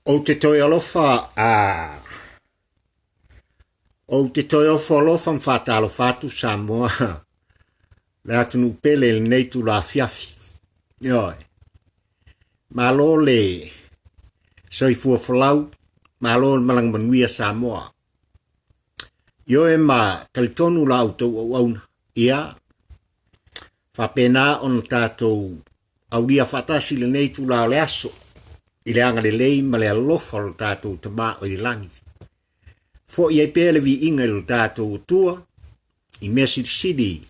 Ou te toe alofa a Ou te toe ofo alofa ma faatalofa atu Samoa le atunuu pele i lenei itula afiafi. Ioe. Malo le soifua folau, malo le malaga manuia Samoa. Ioe ma talitonu la outou auauna, ia faapena ona tatou aulia faatasi lenei itula o le aso i le agalelei ma le alofa o lo tatou Tama o i le lagi. Foi ai pea le viiga i lo tatou Atua i mea silisili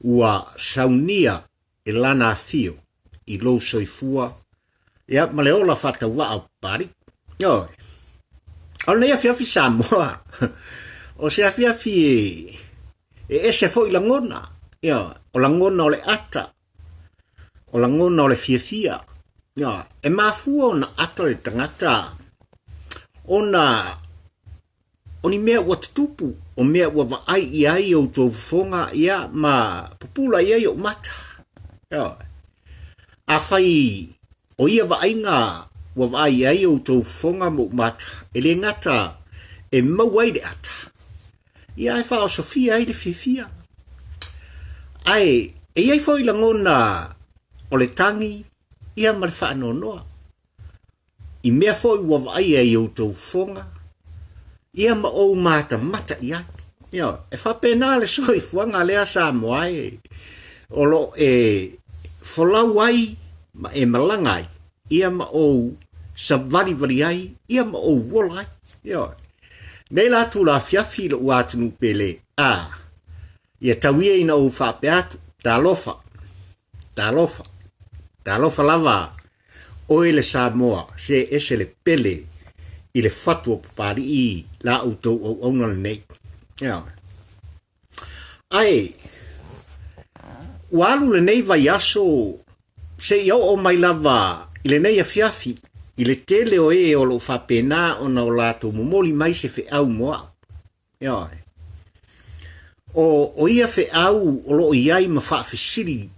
ua saunia e lana afio i lou soifua ia ma le ola faatauvaa o Papalii. Ioe. O lenei afiafi Samoa, o se afiafi e, e ese foi lagona. Ioe. O lagona o le ata, o lagona o le fiafia. Ioe. E mafua ona ata le tagata ona O ni mea ua tutupu, o mea ua vaai i ai outou fofoga, ia, ma pupula i ai ou mata. Ioe. Afai o ia vaaiga ua vaai i ai outou fofoga ma ou mata, e le gata e maua ai le ata, ia ae faaosofia ai le fiafia. Ae e i ai foi lagona o le tagi, ia ma le faanoanoa. I mea foi ua vaaia i outou fofoga, ia ma ou matamata i ai. Ioe, e faapena le soifuaga lea Samoa e, o lo o e folau ai ma e malaga ai, ia ma ou savalivali ai, ia ma ou ola ai. Ioe. Nei la tula afiafi i lou atunuu pele, a, ia tau ia ina ou faapea atu, talofa, talofa, talofa lava Oe le Samoa, se ese le pele i le fatu o Papalii la outou auauna lenei. Ioe. Ae, ua alu lenei vaiaso seia oo mai lava i lenei afiafi i le tele o e o lo o faapena ona o latou momoli mai se feau mo au. Ioe. O, o ia feau o lo o i ai ma faafesili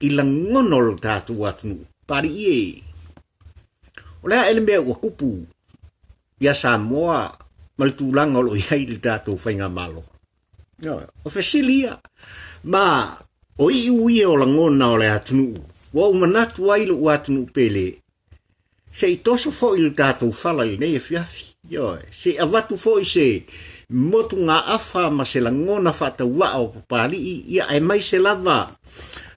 i lagona o lo tatou atunuu. Papalii e, o le a ea le mea ua tupu iā Samoa ma le tulaga o lo o i ai le tatou faigamalo? Ioe. O fesili ia. Ma o iu ia o lagona o le atunuu, ua ou manatu ai lou atunuu pele, Se i toso foi le tatou fala i lenei afiafi. Ioe, se i avatu foi se motugaafa ma se lagona faatauvaa o Papalii, ia aemaise lava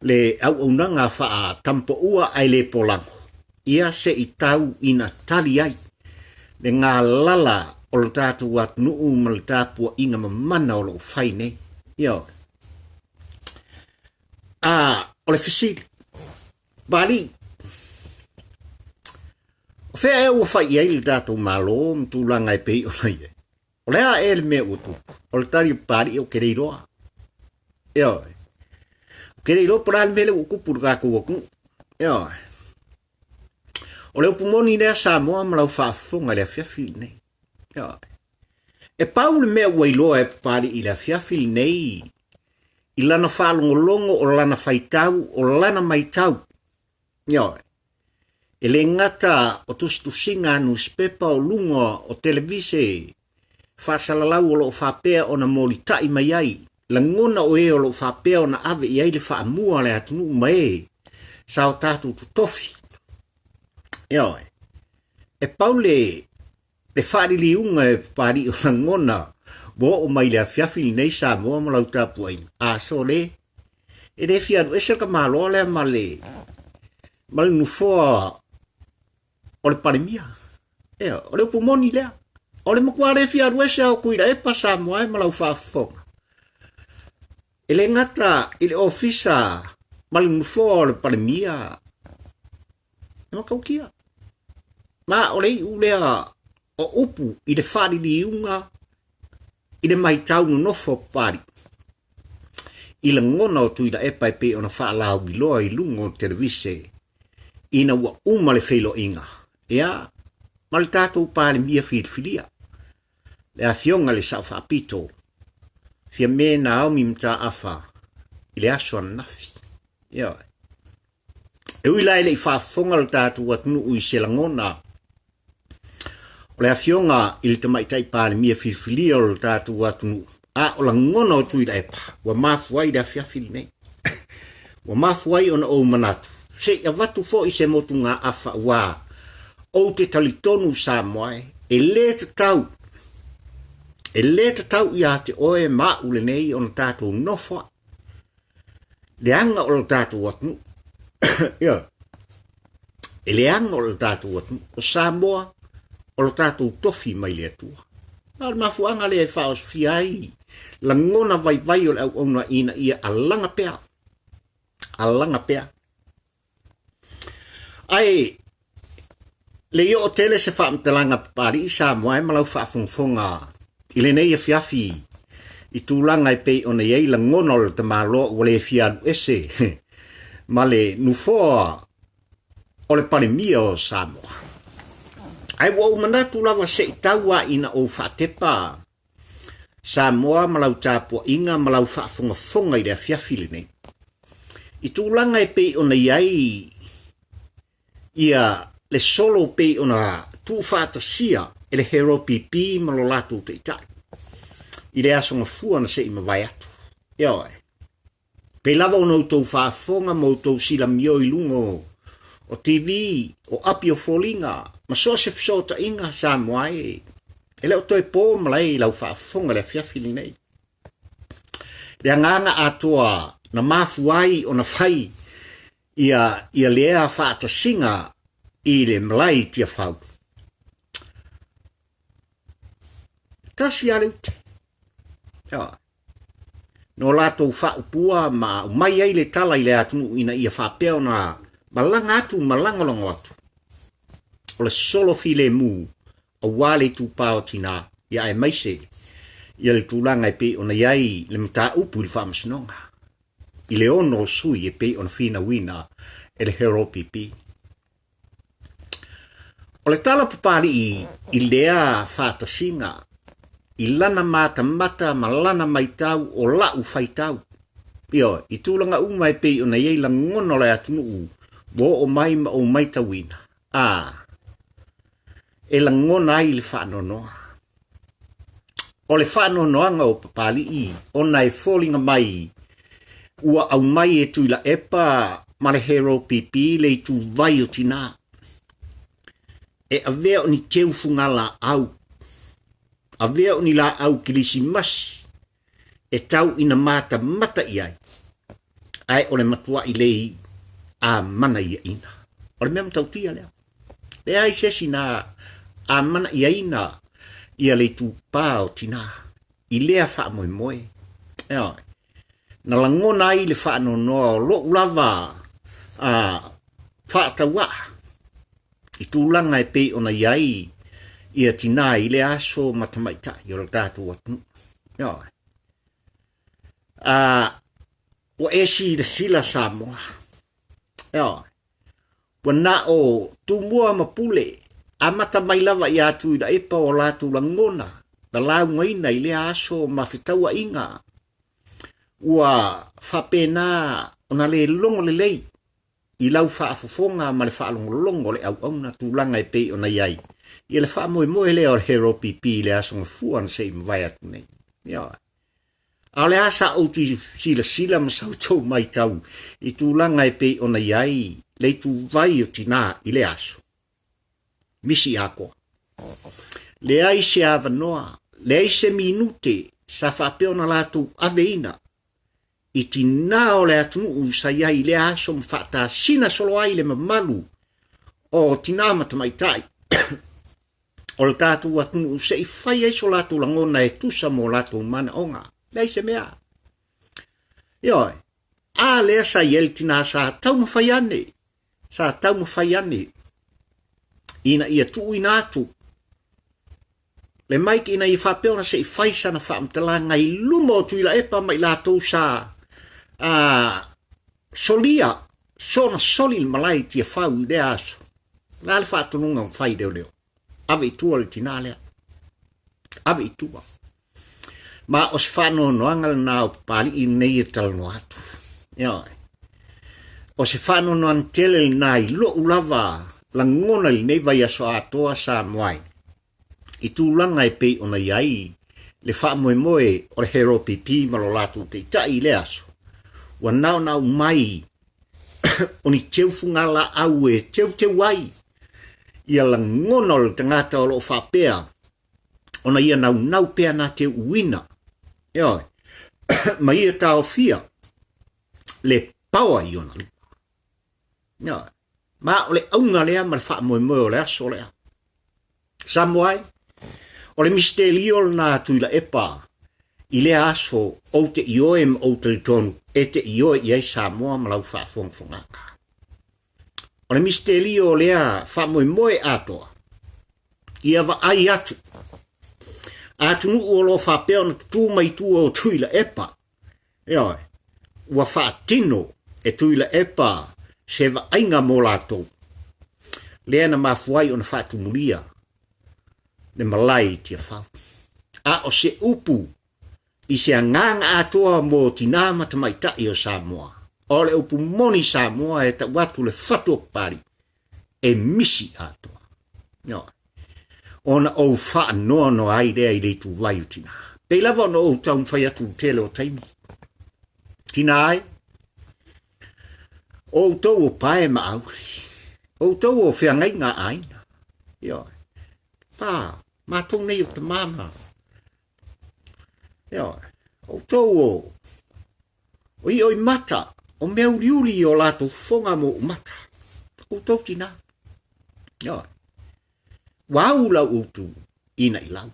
le auaunaga faatampoua ae le polago, ia se i tau ina tali ai le galala o le tatou atunuu ma le tapuaiga mamana o lo o fai nei. Ioe. A, o le fesili, Papalii, o fea ea ua fai i ai le tatou Malo ma tulaga e pei ona i ai? O le a ea le mea ua tupu? O le tali o Papalii, ou te le iloa. Ioe. Ou te le iloa po o le a le mea lea ua tupu i le tatou atunuu. Ioe. O le upu moni lea Samoa ma lau faafofoga i le afiafi lenei. Ioe. E pau le mea ua iloa e Papalii i le afiafi lenei i lana faalogologo, o lana faitau, o lana maitau. Ioe. E le gata o tusitusiga a newspaper o luga o televise faasalalau o lo o faapea ona molitai mai ai lagona o e o lo o faapea ona ave i ai le faamua a le atunuu ma e sa o tatou totofi. Ioe. E pau le Le faaliliuga e Papalii o lagona ua oo mai i le afiafi lenei Samoa ma lau tapuaiga, a sole, e le fia alu ese le tamaloa lea ma le, ma le nofoa o le Palemia. Ea, o le upu moni lea. O le matua le fia alu ese a o Tuilaepa Samoa e ma lau faafofoga. E le gata i le ofisa ma le nofoa o le Palemia, E matautia. Ma o le iu lea o upu i le faaliliuga i le maitau nonofo o Papalii i lagona o Tuilaepa e pei ona faalauiloa i luga o televise ina ua uma le feiloaiga ia ma le tatou Palemia filifilia, le Afioga i le Sao Faapito, Fiame Naomi Mataafa i le aso ananafi. Ioe. E ui la e le i faafofoga lo tatou atunuu i se lagona o le afioga i le Tamaitai Palemia filifilia o lo tatou atunuu, a o lagona o Tuilaepa ua mafua ai le afiafi lenei. Ua mafua ai ona ou manatu se i avatu foi se motugaafa aua ou te talitonu Samoa e le tatau e le tatau ia te oe ma au lenei ona tatou nofo leaga o lo tatou atunuu. Ia. E leaga o lo tatou atunuu. O Samoa, o lo tatou tofi mai le Atua. A o le mafuaaga lea e faaosofia ai lagona vaivai o le auauna ina ia alaga pea. Alaga pea. Ae le i oo tele se faamatalaga Papalii Samoa e ma lau faafogafoga i lenei afiafi i tulaga e pei ona i ai lagona o le tamaloa ua le fia alu ese ma le nufoa o le Palemia o Samoa. Ae ua ou manatu lava se i tau a ina ou faatepa Samoa ma lau tapuaiga ma lau faafogafoga i le afiafi lenei. I tulaga e pei ona i ai ia le solo pei ona tuufaatasia e le HRPP ma lo latou taitai i le aso Gafua na se i mavae atu. Ioe. Pei lava ona outou faafofoga ma outou silamio i luga o TV, o api o foliga, ma so o se fesootaiga Samoa e, e le o toe po malae i lau faafofoga i le afiafi lenei. Le agaga atoa na mafua ai ona fai ia, ia lea faatasiga i le malae i Tiafau. Tasi lava le ute. Ioe. No latou faaupua ma aumai ai le tala i le atunuu ina ia faapea ona malaga atu ma lagolago atu. O le solo filemu aua le itupa o tinā, ia aemaise ia le tulaga e pei ona i ai le mataupu i le faamasinoga i le ono o sui e pei ona finauina e le HRPP. O le tala Papalii i lea faatasiga i lana matamata ma lana maitau o la'u faitau, ioe, i tulaga uma e pei ona i ai lagona o le atunuu ua oo mai ma ou maitauina, a, e lagona ai le faanoanoa. O le faanoanoaga o Papalii ona e foliga mai ua aumai e Tuilaepa ma le HRPP le ituvai o tinā e avea o ni teu fugalaau, avea o ni laau kilisimasi e tau ina matamata i ai, ae o le matuai lei amanaiaina. O le mea matautia lea. Leai se isi na amanaiaina ia le itupa o tinā i lea faamoemoe. Ioe. Na lagona ai le faanoanoa o lo'u lava a faatauaa i tulaga e pei ona i ai ia tinā i lea aso ma tamaitai o le tatou atunuu. Ioe. A ua e silasila Samoa. Ioe. Ua na o Tumua ma Pule, amata mai lava iā Tuilaepa o latou lagona na laugaina i lea aso ma fetauaiga ua faapena ona le logo lelei i lau faafofoga ma le faalogologo o le auauna tulaga e pei ona i ai ia le faamoemoe lea o le HRPP i le aso Gafua na se i mavae atu nei. Ioe. A o le a sa ou silasila ma sa outou maitau i tulaga e pei ona i ai le ituvai o tinā i lea aso? Misi atoa. Leai se avanoa, leai se minute sa faapea ona latou aveina i tinā o le atunuu sa i ai i lea aso ma faatasina solo ai le mamalu o tinā ma tamaitai o le tatou atunuu se i fai ai so latou lagona e tusa mo latou manaoga. Leai se mea. Ioe, a lea sa i ai le tinā sa taumafai ane, sa taumafai ane ina ia tuuina atu le mic ina ia faapea ona se i fai sana faamatalaga i luma o Tuilaepa ma i latou sa a, solia, soona soli le malae i Tiafau i lea aso. O le a le faatonuga na fai leoleo? Ave i tua le tinā lea. Ave i tua. Ma o se faanoanoaga lena o Papali'i lenei e talanoa atu. Ioe. O se faanoanoaga tele lena i lo'u lava lagona i lenei vaiaso atoa Samoa ai, i tulaga e pei ona i ai le faamoemoe o le HRPP ma lo latou taitai i lea aso, ua naonao mai o ni teufugalaaau e teuteu ai ia lagona o le tagata o lo o faapea ona ia naunau pea na teuuina, ioe, ma ia taofia le paoa i ona lima. Ioe. Ma o le auga lea ma le faamoemoe o le aso lea. Samoa e, o le misitelio lena a Tuilaepa i lea aso ou te ioe ma ou talitonu e te ioe i ai Samoa ma lau faafogafogaga. O le misitelio o lea faamoemoe atoa, ia vaai atu atunuu o lo o faapea ona tutū mai tua o Tuilaepa, ioe, ua faatino e Tuilaepa se vaaiga mo latou, lea na mafua ai ona faatumulia le malae i Tiafau. A o se upu i se agaga atoa mo tinā ma tamaitai o Samoa, o le upu moni Samoa e tau atu le fatu o Papalii, e misi atoa. Ioe. Ona ou faanoanoa ai lea i le ituvai o tinā. Pei lava ona ou taumafai atu i le tele o taimi. Tinā ai, o outou o pae ma auli, o outou o feagaiga a aiga. Ioe. Pa, matou nei o tamā ma Ioe. Outou o O ioimata, o mea uliuli i o latou fofoga mo umata. Outou tinā. Ioe. Ua au lau outou ina i lau.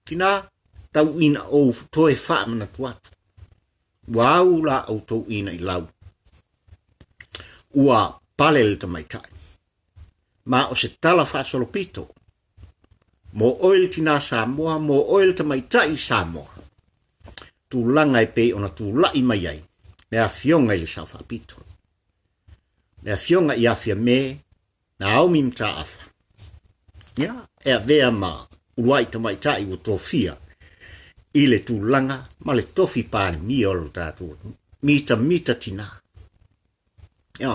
Tinā, tau ina ou toe faamanatu atu. Ua au la outou ina i lau. Ua pale le tamaitai. Ma o se tala faasolopito mo oe le tinā Samoa, mo oe le tamaitai Samoa. Tulaga e pei ona tulai mai ai le Afioga i le Sao Faapito, le Afioga ia Fiame Naomi Mataafa, ia, e avea ma uluai tamaitai ua tofia i le tulaga ma le tofi Palemia o lo tatou atunuu. Mitamita tinā. Ia,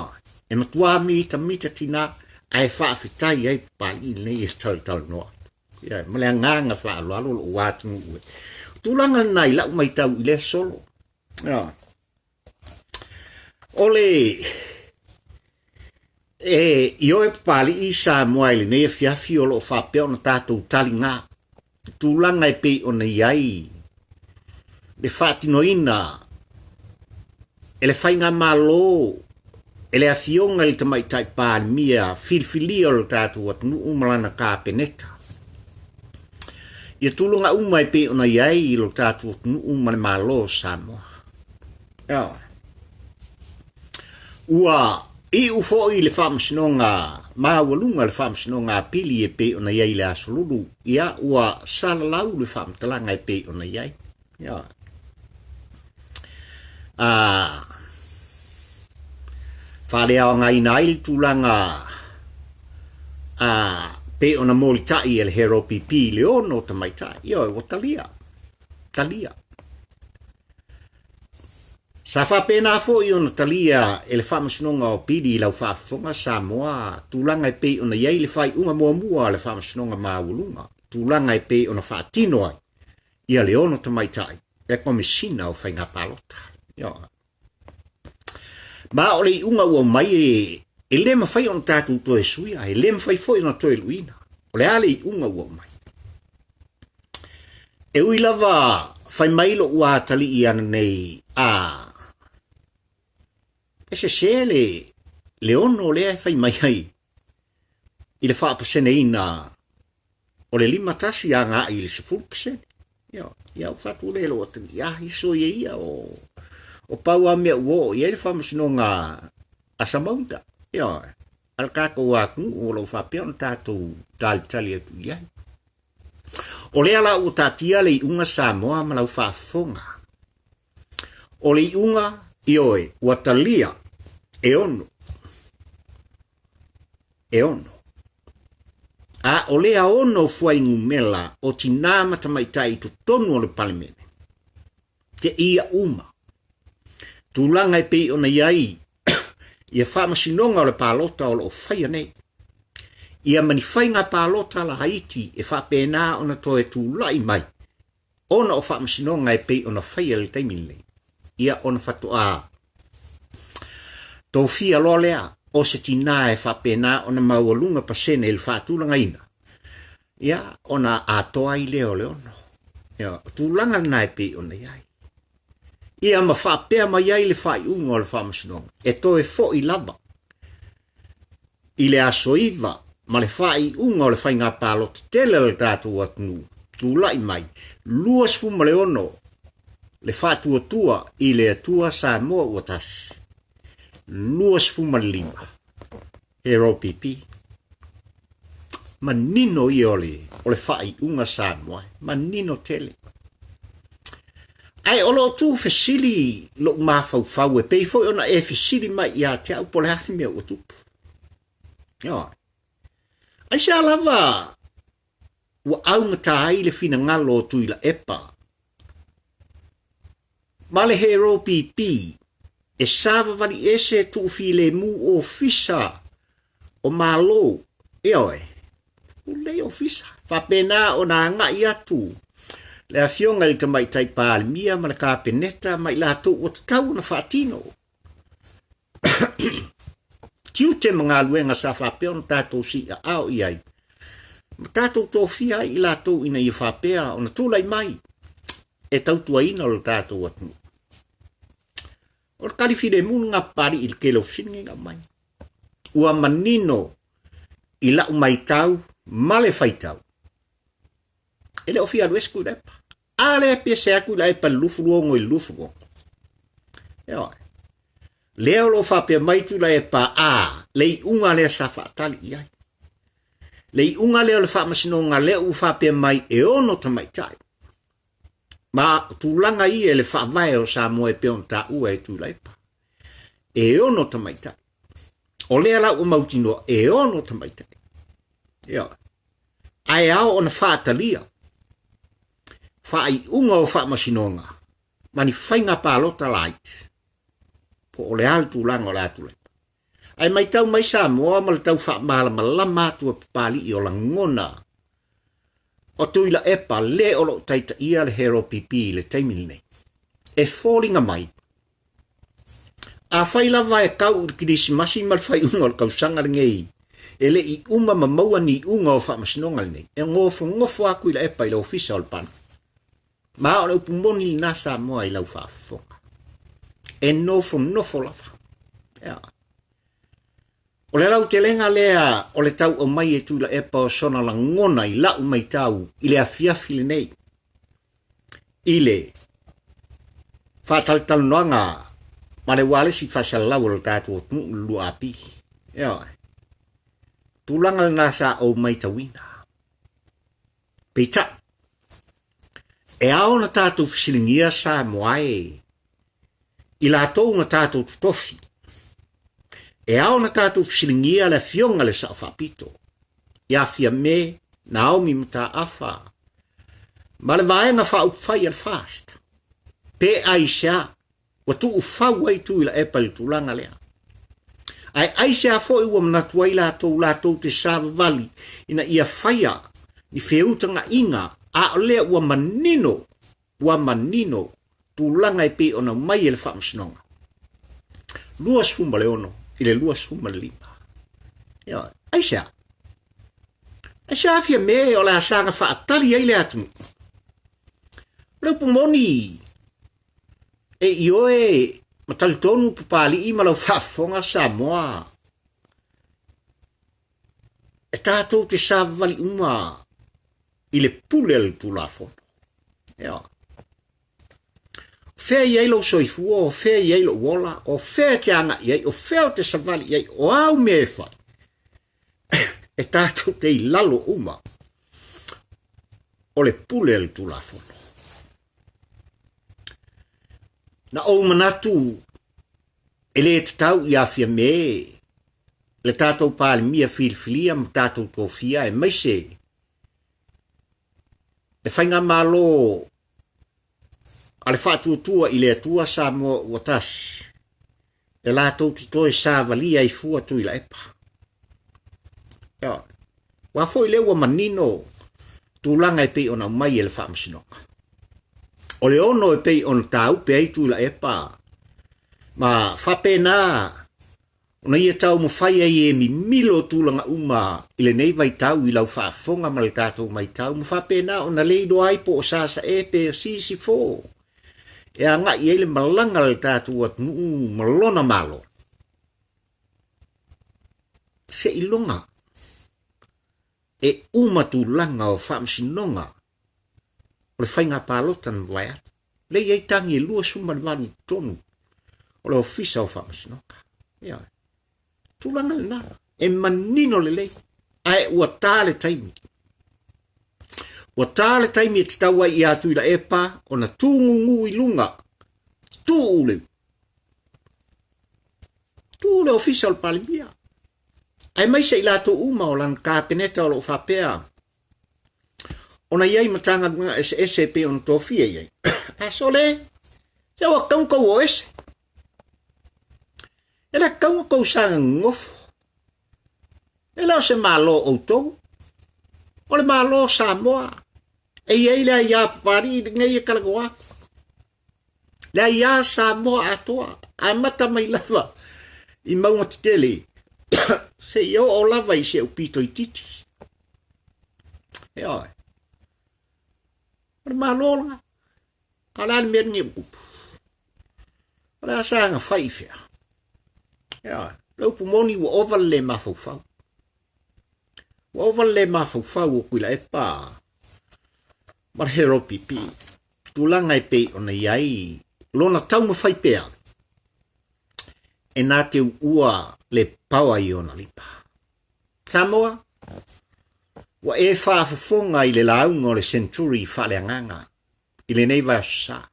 e matua mitamita tinā, ae faafetai ai Papalii lenei e talatalanoa atu. Ia, ma le agaga faaaloalo lou atunuu e. O tulaga lena i lau matau i lea solo. Ia. O le e ioe Papalii Samoa i lenei afiafi o lo o faapea ona tatou taligā tulaga e pei ona i ai le faatinoina e le Faigamalo e le Afioga i le Tamaitai Palemia filifilia o le tatou atunuu ma lana Kapeneta ia tulaga uma e pei ona i ai i lo tatou atunuu ma le Malo o Samoa. Ioe. Ua iu foi le Faamasinoga Maualuga, le Faamasinoga Apili e pei ona i ai i le Aso Lulu, ia ua salalau le faamatalaga e pei ona i ai. Ioe. A faaleaogaina ai le tulaga a pei ona molitai e le HRPP i le ono tamaitai. Ioe, ua talia. Talia. Sa faapena foi ona talia e le Faamasinoga o Apili i lau faafofoga Samoa tulaga e pei ona i ai le faaiuga muamua a le Faamasinoga Maualuga, tulaga e pei ona faatino ai ia le ono tamaitai le Komesina o Faiga Palota. Ioe. Ma o le iuga ua aumai e, e le mafai ona tatou toe suia, e le mafai foi ona toe luina. O le a le iuga ua aumai? E ui lava fai mai lo'u atalii ananei a e sese le le ono lea e fai mai ai i le faapaseneina o le 51 agai i le 10%. Ia, ia ou fatu le lou atalii, ah, iso ia ia o o pau a mea ua oo i ai le faamasinoga a Samauta. Ia, a le tatou atunuu o lo o faapea ona tatou talitali atu i ai. O lea la ua taatia le iuga Samoa ma lau faafofoga. O le iuga, ioe, ua talia e ono. E ono. A o lea ono fuainumela o tinā ma tamaitai i totonu o le Palemene, te ia uma. Tulaga e pei ona i ai ia faamasinoga o le palota o lo o faia nei. Ia ma ni faiga palota laiti e faapena ona toe tulai mai ona o faamasinoga e pei ona faia i le taimi lenei. Ia ona faatoa tofia loa lea o se tinā e faapena ona maualuga pasene i le faatulagaina, ia ona atoa ai lea o le ono. Ia, o tulaga lena e pei ona i ai. Ia ma faapea mai ai le faaiuga o le faamasinoga, e toe foi lava i le aso 9 ma le faaiuga o le faiga palota tele a le tatou atunuu, tulai mai 26 le Faatuatua i le Atua Samoa Ua Tasi, 25 Hero PP. Manino ia o le, o le faaiuga Samoa, manino tele. Ae o lo o tu fesili lou mafaufau e pei foi ona e fesili mai ia te au po o le a le mea ua tupu. Ioe. Aisea lava ua augata ai le finagalo o Tuilaepa ma le Hero PP e savavali ese tuufilemu ofisa o Malo, ioe, lelei ofisa. Faapena ona agai atu le afioga i le Tamaitai Palemia ma le Kapeneta ma i latou ua tatau ona faatino tiute ma galuega sa faapea ona tatou siiaao i ai ma tatou tofia ai i latou ina ia faapea ona tulai mai e tautuaina o le tatou atunuu. O le tali filemu lena Papalii i le tele o fesili nei na aumai. Ua manino i lau maitau ma le faitau, e le o fia alu ese Tuilaepa. A lea pe se atu i la epa i le 26 i le 26. Ioe. Lea o lo o faapea mai Tuilaepa, a, le iuga lea sa faatali i ai. Le iuga lea o le faamasinoga lea ua faapea mai e ono tamaitai. Ma o tulaga ia i le faavae o Samoa e pei ona taua e Tuilaepa. E ono tamaitai. O lea la ua mautinoa e ono tamaitai. Ioe. Ae ao ona faatalia faaiuga o faamasinoga ma ni faiga palota laiti po o le a le tulaga o le a tulai. Ae maitau mai Samoa ma le tau faamalamalama atu e Papalii o lagona o Tuilaepa le o lo o taitaia le Hero PP i le taimi lenei. E foliga mai, afai lava e tau i le Kerisimasi ma le faaiuga o le tausaga lenei, e le i uma ma maua ni iuga o faamasinoga lenei, e nofonofo lava Tuilaepa i le ofisa o le Palemene. Ma o le upu moni lena Samoa i lau faafofoga. E nofonofo lava. Ia. O le lautelega lea o le tau aumai e Tuilaepa o sona lagona i lau maitau i le afiafi lenei, i le faatalatalanoaga ma le ualesi faasalalau o le tatou atunuu le 2AP. Ioe. Tulaga lena sa ou maitauina. Peitai, e ao ona tatou fesiligia Samoa e i latou na tatou totofi. E ao ona tatou fesiligia le afioga i le Sao Faapito, ia Fiame Naomi Mataafa ma le Vaega Faaupufai a le FAST, pe aisea ua tuufau ai Tuilaepa i le tulaga lea. Ae aisea foi ua manatu ai latou latou te savavali ina ia faia ni feutagaiga, a o lea ua manino, ua manino tulaga e pei ona aumai e le Faamasinoga 26 i le 25. Ioe, aisea? Aisea Fiame o le a saga faatali ai le atunuu? O le upu moni, e ioe ma talitonu Papalii ma lau faafofoga Samoa, e tatou te savavali uma i le pule a le Tulafono. Ioe. O fea i ai lou soifua, o fea i ai lou ola, o fea e te agai ai, o fea o te savali i ai, o au mea e fai, e tatou te i lalo uma o le pule a le Tulafono. Na ou manatu e le tatau ia Fiame. le tatou Palemia filifilia ma tatou tofia aemaise le faigamalo a le Faatuatua i le Atua Samoa ua tasi, e latou te toe savalia ai fua Tuilaepa. Ioe. Aua foi lea ua manino tulaga e pei ona aumai e le Faamasinoga. O le ono e pei ona tāupe ai Tuilaepa ma faapena ona ia taumafai ai e mimilo tulaga uma i lenei vaitau i lau faafofoga ma le tatou maitau ma faapena ona le iloa ai po o sasae pe o sisifo e agai i ai le malaga a le tatou atunuu ma lona Malo. Seiloga e uma tulaga o faamasinoga o le faiga palota na mavae atu. Lea e i ai tagi e 28 i totonu o le Ofisa o Faamasinoga. Ioe. Tulaga lena, e manino lelei, ae ua ta le taimi. Ua ta le taimi e tatau ai ia Tuilaepa ona tūgūgū i luga, tuu le, tuu le Ofisa o le Palemia, aemaise i latou uma o lana Kapeneta o lo o faapea ona i ai Matagaluega eseese e pei ona tofia i ai. A sole, se ua tatau ona tou o ese. E le tatau ona tou saga nonofo. E le o se Malo outou. O le Malo o Samoa. E i ai le aia Papalii lenei e talanoa atu. Le aia Samoa atoa, amata mai lava i mauga tetele seia oo lava i si ou pito itiiti. Ioe. O le Malo lena. A o le a le mea lenei ua tupu? O le a saga fai i fea? Ioe. Le upu moni ua ova le le mafaufau. Ua ova le le mafaufau o Tuilaepa ma le HRPP. Tulaga e pei ona i ai lona taumafai pea e na te uua le paoa i ona lima. Samoa, ua e faafofoga i le lauga o le Century faaleagaga i lenei vaiaso sa.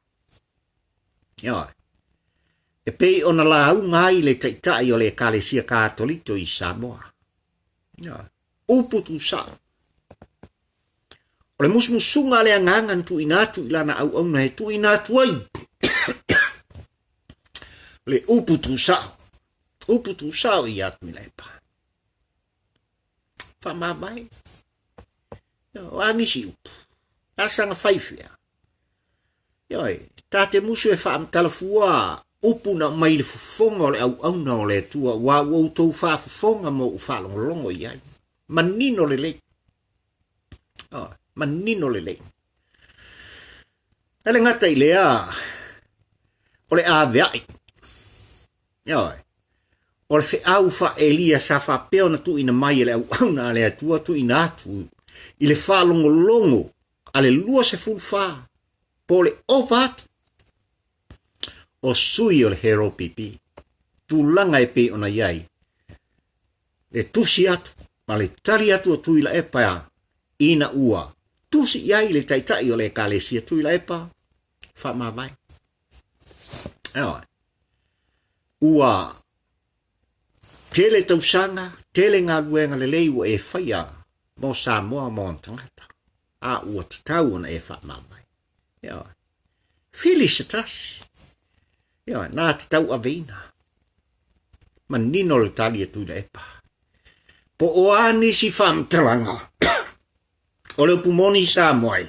Ioe. E pei ona lauga ai le Taitai o le Ekalesia Katoliko i Samoa. Ioe. Upu tusao. O le musumusuga a le Agaga na tuuina atu i lana auauna e tuuina atu ai le upu tusao. Upu tusao ia Tuilaepa. Faamavae. O a nisi upu? A saga fai fea? Ioe, ta te musu e faamatala fua upu na aumai i le fofoga o le auauna o le Atua, aua ua outou faafofoga ma ou faalogologo i ai. Manino lelei. Oh, manino lelei. E le gata i lea, o le aveai. Ioe. O le feau faa-Elia sa faapea ona tuuina mai e le auauna a le Atua tuuina atu i le faalogologo a le 24 po o le ova atu o sui o le HRPP. Tulaga e pei ona i ai le tusi atu ma le tali atu o Tuilaepa ina ua tusi i ai le taitai o le Ekalesia Tuilaepa faamavae. Ioe. Ua tele tausaga, tele galuega lelei ua e faia mo Samoa ma ona tagata, a ua tatau ona e faamavae. Ioe. Fili se tasi. Ioe, na te tauaveina. Manino le tali a Tuilaepa. Po o a nisi faamatalaga o le upu moni Samoa ai.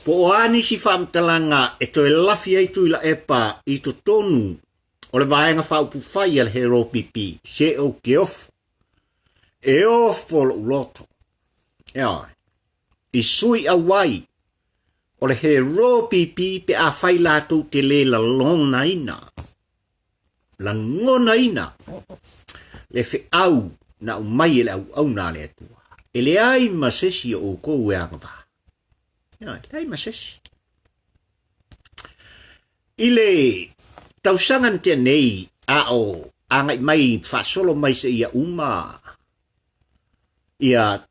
Po o a nisi faamatalaga e toe lafi ai Tuilaepa i totonu o le Vaega Faaupufai a le HRPP, se ou te ofo. E ofo lou loto. Ioe. I sui auai o le HRPP pe afai latou te le lalonaina, lagonaina le feau na aumai e le auauna a le Atua. E leai ma se isi o outou e agavaa. Ioe, leai ma se isi. I le tausaga na tea nei, a o agai mai faasolo mai seia uma ia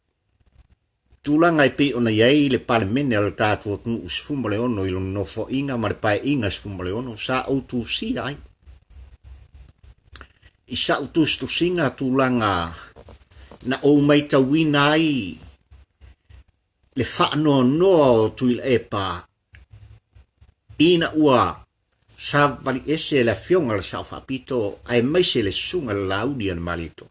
tulaga e pei ona i ai le Palemene a le tatou atunuu 16 i lona nofoaiga ma le Paeaiga 16 sa ou tusia ai i sa'u tusitusiga tulaga na ou maitauina ai le faanoanoa o Tuilaepa ina ua savali ese le afioga i le Sao Faapito aemaise le susuga i le Laauli a le Malietoa.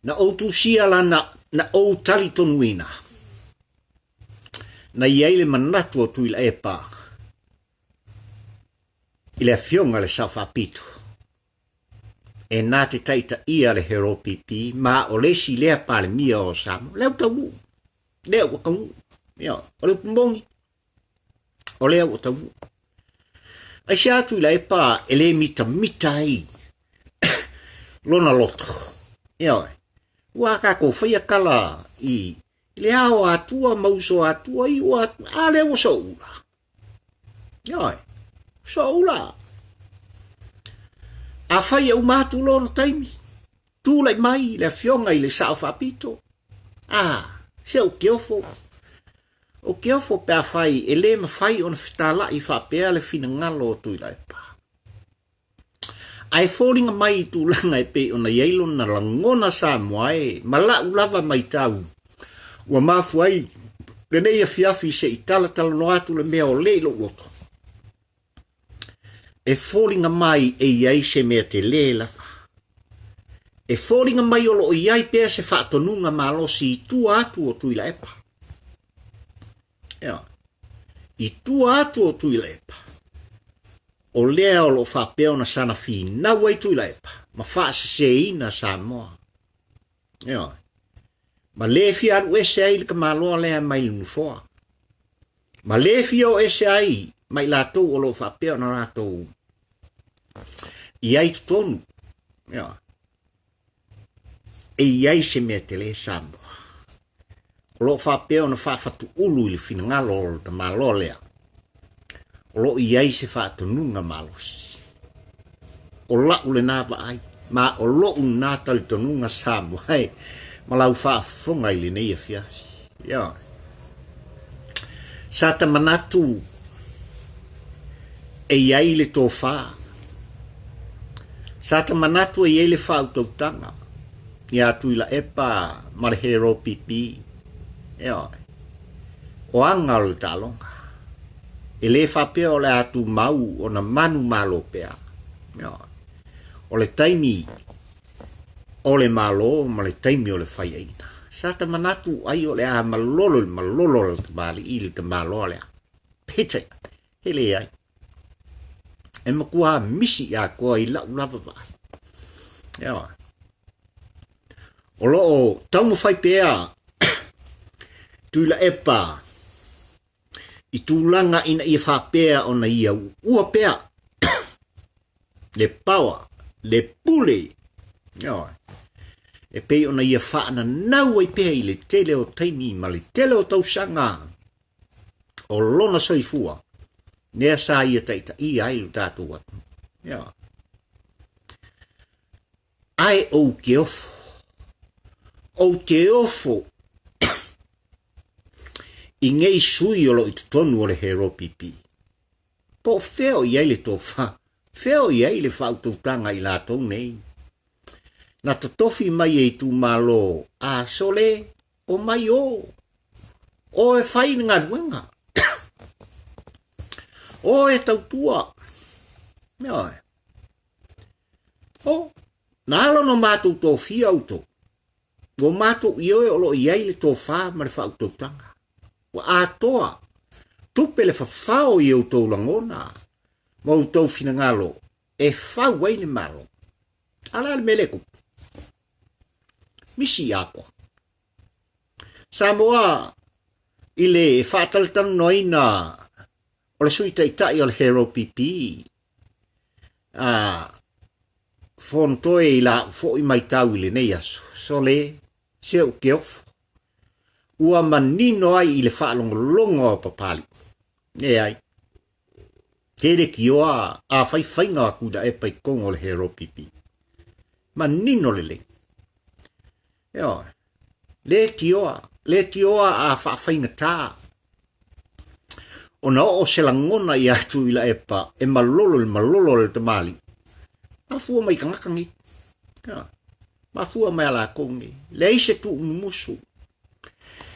Na ou tusia la na, na ou talitonuina na i ai le manatu o Tuilaepa i le afioga i le Sao Faapito e na te taitaia le HRPP ma o le isi lea Palemia o Samoa. Lea ua taunuu, lea ua taunuu. Ia, o le upu moni, o lea ua taunuu. Aisea Tuilaepa e le mitamita ai lona loto? Ioe, ua tatou faia tala i le ao atua ma uso atua i ua a lea ua soula. Ioe, soula. Afai e uma atu lona taimi, tulai mai le afioga i le Sao Faapito, a, se ou te ofo, ou te ofo pe afai e le mafai ona fetala'i faapea le finagalo o Tuilaepa. Ae foliga mai i tulaga e pei ona i ai lona lagona Samoa e, ma la'u lava maitau, ua mafua ai lenei afiafi se i talatalanoa atu le mea o le i lou loto. E foliga mai e i ai se mea telē lava. E foliga mai o lo o i ai pea se faatonuga malosi i tua atu o Tuilaepa. Ioe. I tua atu o Tuilaepa, o lea o lo o faapea ona sana finau ai Tuilaepa ma faaseseina Samoa. Ioe. Ma le fia alu ese ai le tamaloa lea mai le nofoa. Ma le fia o ese ai ma i latou o lo o faapea ona latou i ai totonu. Ioe. E i ai se mea tele Samoa o lo o faapea ona faafatuulu i le finagalo o le tamaloa lea, o lo o i ai se faatonuga malosi. O la'u lena vaai, ma o lo'u lena talitonuga Samoa e, ma lau faafofoga i lenei afiafi. Ioe. Sa ta manatu e i ai le tofa. Sa ta manatu e i ai le faautautaga iā Tuilaepa ma le Hero PP. Ioe. O aga o le taaloga. E le faapea o le a tumau ona manumalo pea. Ioe. O le taimi o le Malo ma le taimi o le faiaina. Sa ta manatu ai o le a malolo i le malolo o le tamalii i le tamaloa lea. Peitai, e leai. E matua misi i atoa i la'u lava vaai. Ioe. O lo o taumafai pea Tuilaepa i tulaga ina ia faapea ona ia uua pea le power, le pule, ioe, e pei ona ia faananau ai pea i le tele o taimi ma le tele o tausaga o lona soifua, lea sa ia taitaia ai lo tatou atunuu. Ioe. Ae ou te ofo, ou te ofo i nei sui o lo o i totonu o le HRPP. Po o fea o i ai le tofa, fea o i ai le faautautaga i latou nei. Na totofi mai e itumalo a sole o mai o, o e fai le galuega. O e tautua. Ioe. O, na ala ona matou tofia outou, ua matou ioe o lo o i ai le tofa ma le faautautaga. Ua atoa tupe le fafao i outou lagona ma outou finagalo e fau ai le Malo. A o le a le mea lea e tupu? Misi i atoa. Samoa i le faatalatalanoaina o le Sui Taitai o le HRPP, a Fonotoe i la'u foi maitau i lenei aso, sole, se ou te ofo. Ua manino ai i le faalogologo a Papalii. Leai. Tele tioa a fai faiga a Tuilaepa i totonu o le HRPP. Manino lelei. Ioe. Leitioa, leitioa a faafaigata ona oo se lagona ia Tuilaepa e malolo i le malolo o le tamalii. Mafua mai tagata nei. Mafua mai a latou nei. Leai se tuumumusu.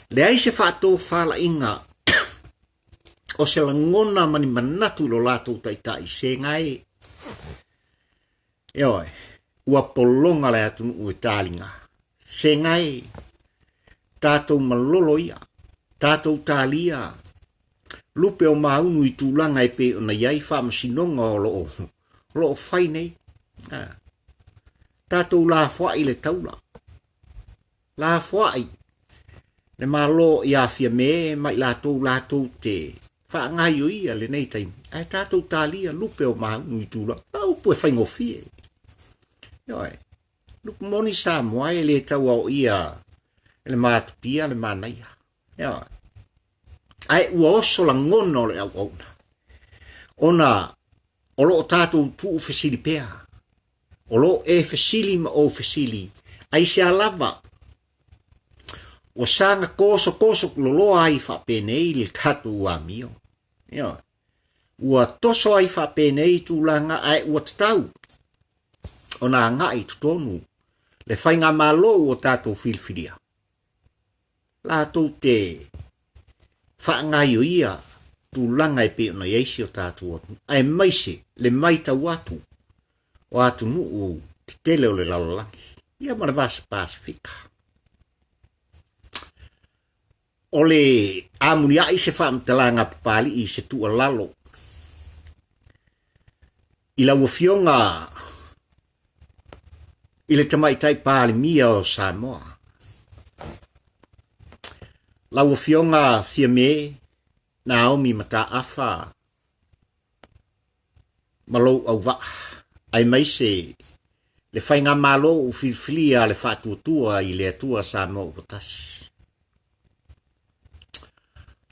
Leai se faatofalaiga o se lagona ma ni manatu i lo latou taitai sega e. Ioe, ua pologa le atunuu e taliga. Sega e, tatou malolo ia, tatou talia lupe o maunu i tulaga e pei ona i ai faamasinoga o lo o fai nei. Tatou lafoai le taula, lafoai le Malo ia Fiame ma i latou latou te faagaoioia lenei taimi, ae tatou talia lupe o maunu i tulaga. A upu e faigofie. Ioe, lupe moni Samoa e le tau aoia e le matupia le manaia. Ioe. Ae ua oso lagona o le auauna, ona o lo o tatou tuufesili pea. O lo o e fesili ma ou fesili, aisea lava ua saga tosotoso loloa ai faapenei le tatou amio. Ioe. Ua toso ai faapenei tulaga ae ua tatau ona agai i totonu le faigamalo ua tatou filifilia. Latou te faagaioia tulaga e pei ona i ai si o tatou atunuu, aemaise le matau atu o atunuu tetele o le lalolagi, ia ma le Vasa Pasefika. O le amuliai se faamatalaga a Papalii i se tuualalo i lau Afioga i le Tamaitai Palemia o Samoa, lau Afioga Fiame Naomi Mataafa ma lou auvaa, aemaise le faigamalo ua filifilia a le Faatuatua i le Atua Samoa ua Tasi.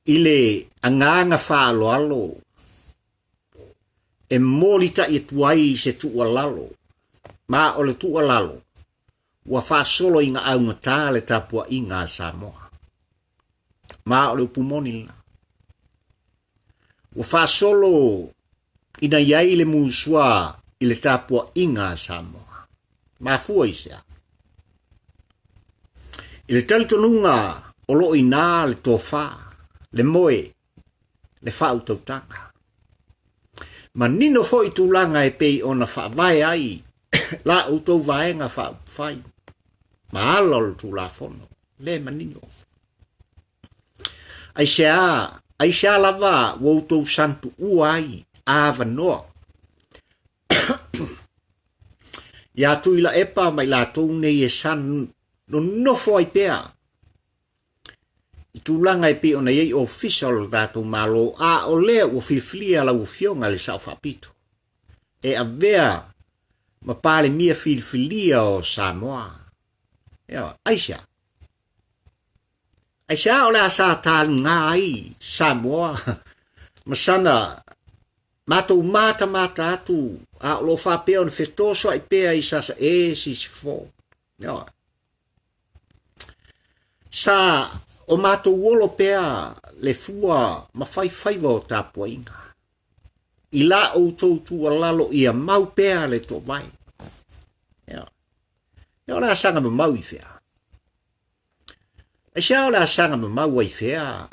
I le agaga faaaloalo e molitai atu ai se tuualalo, ma o le tuualalo ua faasolo i gaaugata le tapuaiga a Samoa. Ma o le upu moni lena. Ua faasolo ina i ai le musua i le tapuaiga a Samoa. Mafua i se a? I le talitonuga o lo o i ina le tofa, le moe, le faautautaga. Manino foi tulaga e pei ona faavae ai la outou vaega faaupufai ma ala o le Tulafono, lea e manino. Aisea, aisea lava ua outou santuua ai avanoa ia Tuilaepa ma i latou nei e san nonofo ai pea i tulaga e pei ona i ai ofisa o le tatou Malo, a o lea ua filifilia lau Afioga i le Sao Faapito e avea ma Palemia filifilia o Samoa. Ioe, aisea? Aisea o le a sa taliga ai Samoa ma sana matou matamata atu a o lo o faapea ona fetosoai pea i Sasae Sisifo. Ioe. Sa o matou olo pea le fua ma faifaiva o tapuaiga. I la outou tuualalo ia mau pea le toovae. Ia, ia o le a saga mamau i fea? Aisea o le a saga mamau ai fea?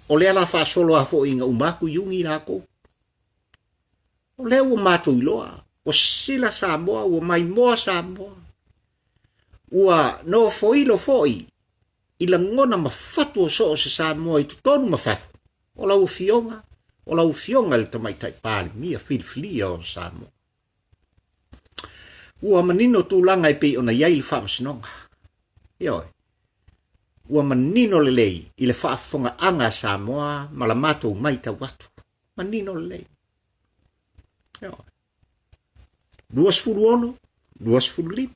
O lea la faasolo a foi ina uma atu Iuni latou. O lea ua matou iloa, ua sila Samoa, ua maimoa Samoa. Ua nofoilo foi i lagona ma fatu o so o se Samoa i totonu ma fafo, o lau Afioga, o lau Afioga i le Tamaitai Palemia filifilia o Samoa. Ua manino tulaga e pei ona i ai le Faamasinoga. Ioe. Ua manino lelei i le faafofogaaga a Samoa ma la matou matau atu. Manino lelei. Ioe. 26, 25.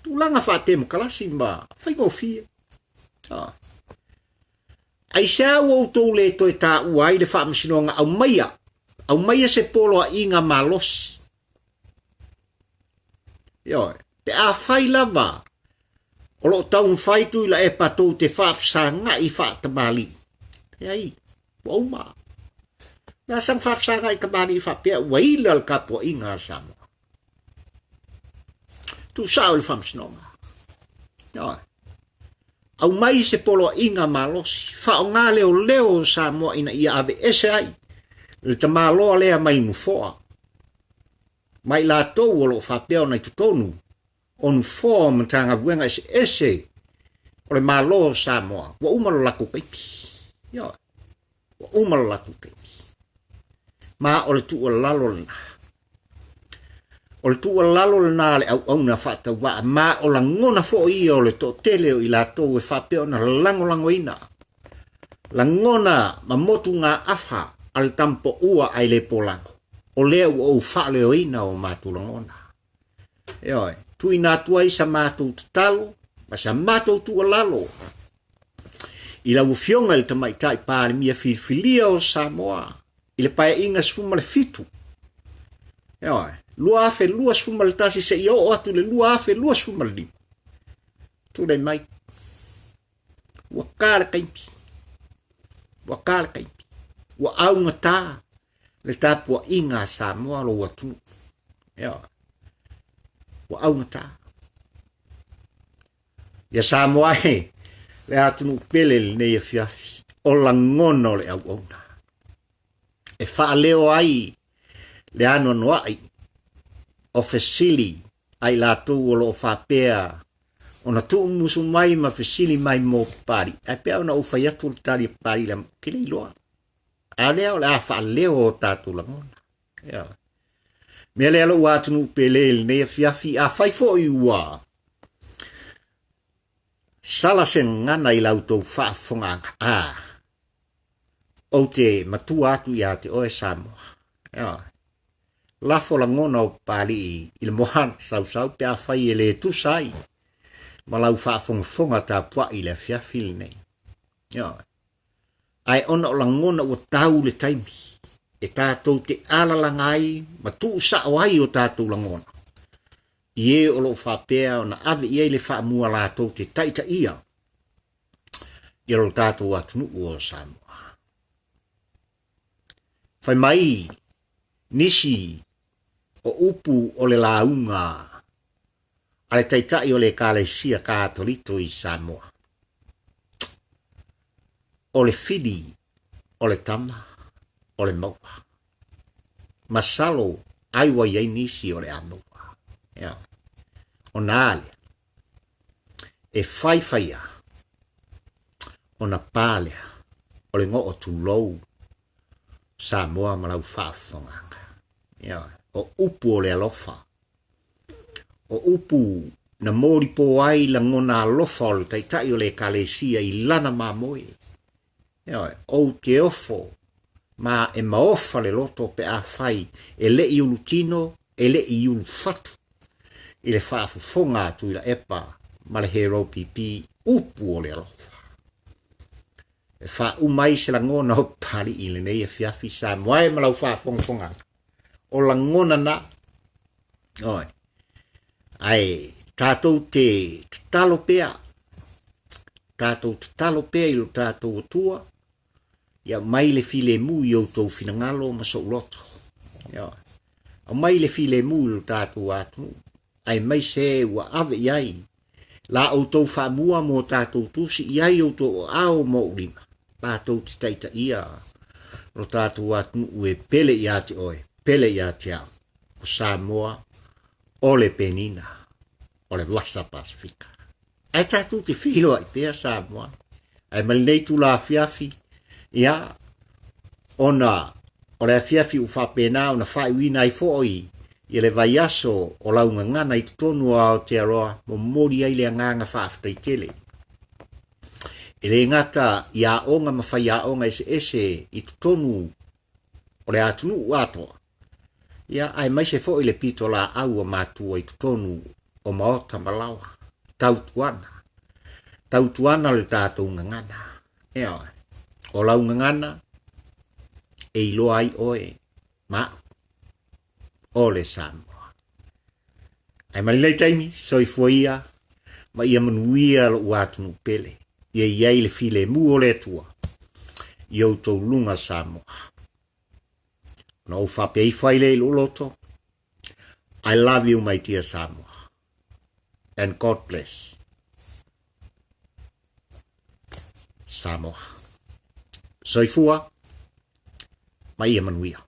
Tulaga faatemokarasi ma faigofie. Ah. Aisea ua outou le toe taua ai le faamasinoga aumaia, aumaia se poloaiga malosi. Ioe, pe afai lava O lo o taumafai Tuilaepa tou te faafesagai faatamalii. Leai, ua uma. O le a saga faafesagai tamalii faapea ua ila le tapuaiga a Samoa. Tuusao i le faamasinoga. Ioe. Aumai se poloaiga malosi, faaaoga leoleo o Samoa ina ia aveese ai le tamaloa lea mai nofoa ma i latou o lo o faapea ona i totonu o nofoa o Matagaluega eseese o le Malo o Samoa, ua uma lo latou taimi. Ioe, ua uma lo latou taimi. Ma o le tuualalo lena. O le tuualalo lena a le auauna faatauvaa, ma o lagona foi ia o le toatele o i latou e faapea ona lagolagoina lagona ma motugaafa a le tamapoua ae le polago, o lea ua ou faaleoina o matou lagona. Ioe, tuuina atu ai sa matou tatalo ma sa matou tuualalo i lau Afioga i le Tamaitai Palemia filifilia o Samoa i le Paeaiga 17, ioe, 2021 seia oo atu i le 2025. Tulai mai, ua ta le taimi, ua ta le taimi, ua augata le tapuaiga a Samoa lou atunuu. Ioe, ua augata. Ia Samoa e, le atunuu pele lenei afiafi, o lagona o le auauna. E faaleo ai le anoanoai o fesili a i latou o lo o faapea ona tuumusu mai ma fesili mai mo Papalii. Ae pei ona ou fai atu le tali a Papalii, ou te le iloa. A lea o le a faaleo o tatou lagona. Ioe. Mea lea lou atunuu pele i lenei afiafi, afai foi ua sala se gagana i la outou faafofogaaga, a, ou te matua atu ia te oe Samoa. Ioe. Lafo lagona o Papalii i le moana sausau pe afai e le tusa ai ma lau faafogafoga tapuai i le afiafi lenei. Ioe. Ae ona o lagona ua tau le taimi e tatou te alalaga ai ma tuusao ai o tatou lagona i e o lo o faapea ona ave i ai le faamua latou te taitaia i lo tatou atunuu o Samoa. Fai mai nisi o upu o le lauga a le Taitai o le Ekalesia Katoliko i Samoa. O le fili o le tama o le maua. Masalo ai ua i ai nisi o le a maua. Ia. Ona a lea, e faifai a, ona pa lea o le goo tulou Samoa ma lau faafofogaaga. Ia, o upu o le alofa, o upu na molipo ai lagona alofa o le Taitai o le Ekalesia i lana mamoe. Ioe, ou te ofo ma e maofa le loto pe afai e le i ulutino, e le i ulufatu i le faafofoga a Tuilaepa ma le Hero PP upu o le alofa. E faauma ai se lagona o Papalii i lenei afiafi Samoa e ma lau faafogafogaga. O lagona na, oi, ae tatou te tatalo pea, tatou tatalo pea i lo tatou Atua, ia aumai le filemu i outou finagalo ma sou loto. Ioe. Aumai le filemu i lo tatou atunuu, aemaise ua ave i ai la outou faamua mo tatou tusi i ai outou aao ma ou lima, latou te taitaia lo tatou atunuu e pele ia te oe, pele ia te au. O Samoa o le penina o le Vasa Pasifika. Ae tatou te feiloai pea Samoa. Ae ma lenei itula afiafi, ia, ona o le afiafi ua faapena ona faaiuina ai foi ia le vaiaso o lau gagana i totonu o Aotearoa, momoli ai le agaga faafetai tele. E le gata i aoga ma faiaoga eseese i totonu o le atunuu atoa, ia, aemaise foi le pitolaau a matua i totonu o maota ma laoa. Tautuana, tautuana le tatou gagana. Ioe, o lau gagana e iloa ai oe ma au, o le Samoa. Ae ma lenei taimi, soifua ia. Ma ia manuia lo'u atunuu pele, ia i ai le filemu o le Atua i outou luga Samoa. Ona ou faapea ifo ai lea i lou loto, I love you my dear Samoa and God bless Samoa. Soifua ma ia manuia.